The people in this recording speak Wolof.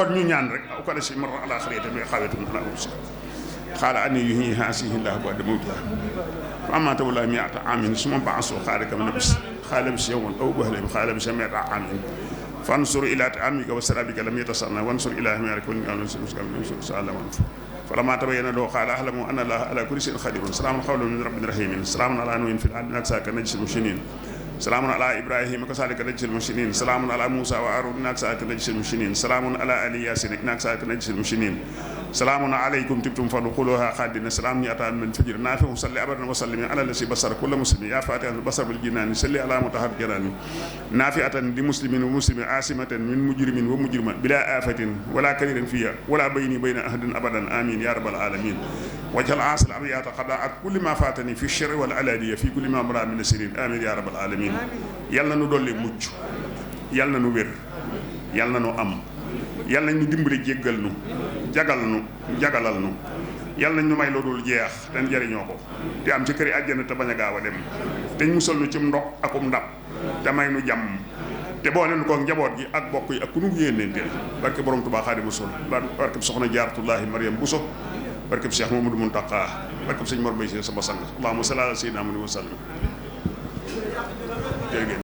kon ñu ñaan rek aw kala si marra ala xariyati mi xawetun ala ursi xaala ani yuhyi haasihi llahu ba'da mawtiha fa amma tawalla mi'ata amin summa ba'asu xaala kam nabis xaala bis yawman aw bahlam xaala bis mi'ata amin fansur ila ta'amika wa sarabika lam yatasanna wansur ila himarika wa sallallahu فلما تبين له قال أعلم أن الله على كل شيء قدير سلام قولا من رب رحيم سلام على نوح في الأرض إنك نجس المحسنين سلام على إبراهيم كذلك نجس المحسنين سلام على موسى وهارون إنك نجس المحسنين سلام على آل ياسين إنك نجس المحسنين سلام عليكم تبتم فادخلوها خالدين سلام يأتى من فجر نافع صلي أبدا وسلم على الذي بصر كل مسلم يا فاتح البصر بالجنان صلي على مطهر الجنان نافعة لمسلم ومسلم عاصمة من مجرم ومجرم بلا آفة ولا كبير فيها ولا بين أحد أبدا آمين يا رب العالمين وجل عاصل الأبيات قضاء كل ما فاتني في الشر والعلانية في كل ما مرى من السنين آمين يا رب العالمين يلا ندولي مج يلا نوير يلا نو أم يلا ندمبلي جيغال نو jagal nu jagalal nu yàlla nañ ñu may loolu jeex dañ jëriñoo ko te am ci këri àjjana te bañ a gaaw a dem te ñu musal nu ci ndox akum ndab te may nu jàmm te boole nu ko njaboot gi ak bokk yi ak ku nu yéenenteel barke borom Tuubaa Xaadimu Rasuul barke soxna Jaaratullaahi Mariam Bousso barke Cheikh Mamadou Muntaqa barke sëñ Mor Bay sama sang allahumma salli ala sayyidina Muhammad wa sallam